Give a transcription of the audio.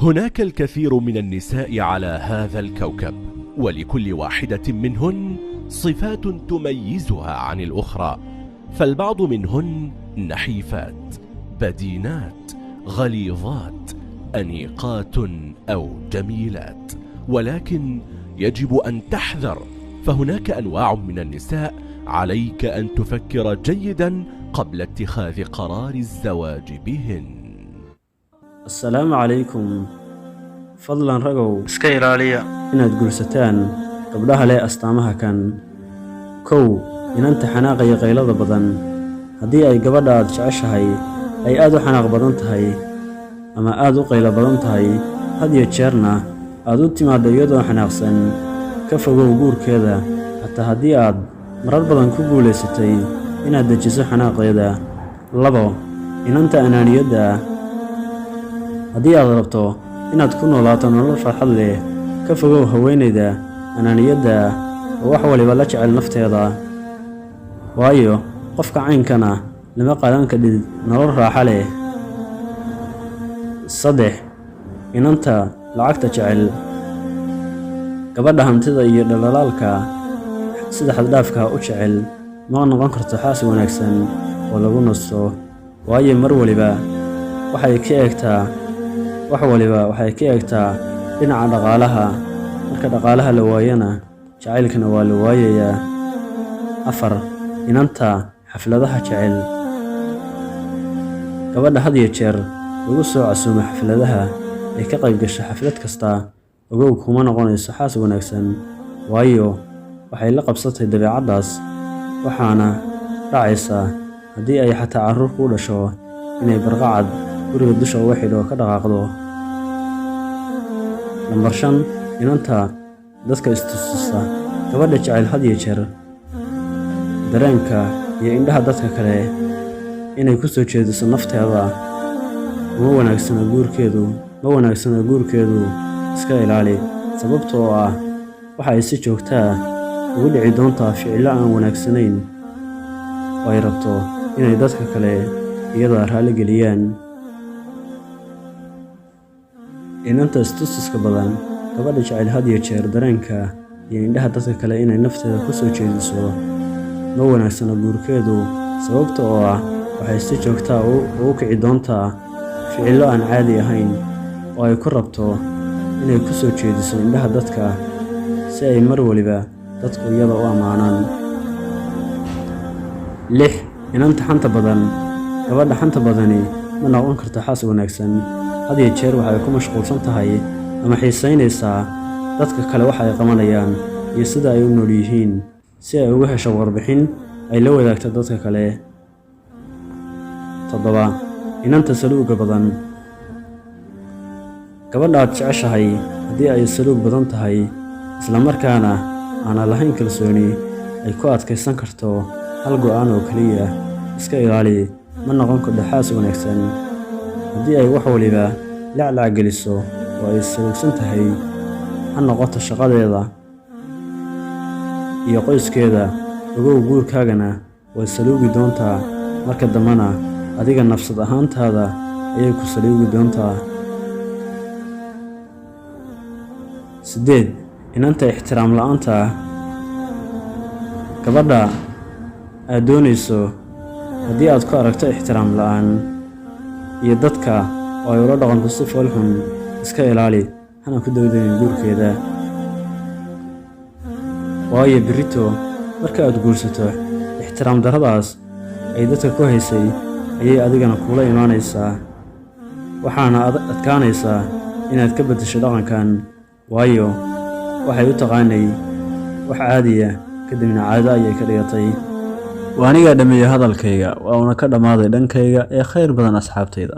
هناك الكثير من النساء على هذا الكوكب، ولكل واحدة منهن صفات تميزها عن الأخرى. فالبعض منهن نحيفات، بدينات، غليظات، أنيقات أو جميلات، ولكن يجب أن تحذر، فهناك أنواع من النساء عليك أن تفكر جيدا قبل اتخاذ قرار الزواج بهن. Assalaamu calaykum. Fadlan ragow, iska ilaaliya inaad guursataan gabdhaha leh astaamaha kan. 1, inanta xanaaqa iyo qaylada badan. Haddii ay gabadha aad jeceshahay ay aad u xanaaq badan tahay ama aad u qaylo badan tahay, had iyo jeerna aad u timaaddo iyadoo xanaaqsan, ka fogow guurkeeda, xataa haddii aad marar badan ku guulaysatay inaad dejiso xanaaqeeda. 2, inanta anaaniyadda ah. Haddii aad rabto inaad ku noolaato nolol farxad leh, ka fogow haweenayda anaaniyadda ah oo wax waliba la jecel nafteeda, waayo qofka caynkana lama qaadan kadhid nolol raaxa leh. 3, inanta lacagta jecel. Gabadha hantida iyo dhalaalka sida xad-dhaafka u jecel ma noqon karto xaas wanaagsan oo lagu nasto, waayo mar waliba waxay ka eegtaa wax waliba, waxay ka eegtaa dhinaca dhaqaalaha. Marka dhaqaalaha la waayana, jacaylkana waa la waayayaa. 4, inanta xafladaha jecel. Gabadha had iyo jeer lagu soo casuumo xafladaha ee ka qayb gasha xaflad kasta, ogow, kuma noqonayso xaas wanaagsan, waayo waxay la qabsatay dabeecaddaas, waxaana dhacaysa haddii ay xataa carruur kuu dhasho inay barqacad guriga dusha uga xidho, ka dhaqaaqdo. Lambar 5, inanta dadka istustusta. Gabadha jecel had iyo jeer dareenka iyo indhaha dadka kale inay ku soo jeediso nafteeda, uma wanaagsana guurkeedu, ma wanaagsana guurkeedu. Iska ilaali, sababtoo ah waxa ay si joogto ah ugu dhici doontaa ficillo aan wanaagsanayn oo ay rabto inay dadka kale iyada raalli geliyaan. Inanta istustuska badan. Gabadha jecel had iyo jeer dareenka iyo indhaha dadka kale inay nafteeda ku soo jeediso, ma wanaagsana guurkeedu, sababta oo ah waxay si joogto ah ugu kici doontaa ficillo aan caadi ahayn oo ay ku rabto inay ku soo jeediso indhaha dadka, si ay mar waliba dadku iyada u ammaanaan. 6, inanta xanta badan. Gabadha xanta badani ma noqon karto xaas wanaagsan. Had iyo jeer waxay ku mashquulsan tahay ama xiisaynaysaa dadka kale waxa ay qabanayaan iyo sida ay u nool yihiin, si ay uga hesho warbixin ay la wadaagto dadka kale. 7, inanta saluugga badan. Gabadha aad jeceshahay haddii ay saluug badan tahay, isla markaana aanan lahayn kalsooni ay ku adkaysan karto hal go'aan oo keliya, iska ilaali, ma noqon karto xaas wanaagsan. Haddii ay wax waliba laclac geliso oo ay saluugsan tahay, ha noqoto shaqadeeda iyo qoyskeeda, ogow, guurkaagana way saluugi doontaa. Marka dambena adiga nafsad ahaantaada ayay ku saluugi doontaa. 8, inanta ixtiraam la'aanta ah. Gabadha aad doonayso haddii aad ku aragto ixtiraam la'aan iyo dadka oo ay ula dhaqanto si foolxun, iska ilaali, hana ku degdegin guurkeeda, waayo berrito marka aad guursato, ixtiraam darradaas ay dadka ku haysay ayay adigana kuula imaanaysaa, waxaana adkaanaysaa inaad ka beddesho dhaqankan, waayo waxay u taqaanay wax caadiya, kadibna caado ayay ka dhigatay. Waa anigaa dhammeeyey hadalkayga, waa una ka dhammaaday dhankayga. Ee khayr badan, asxaabtayda.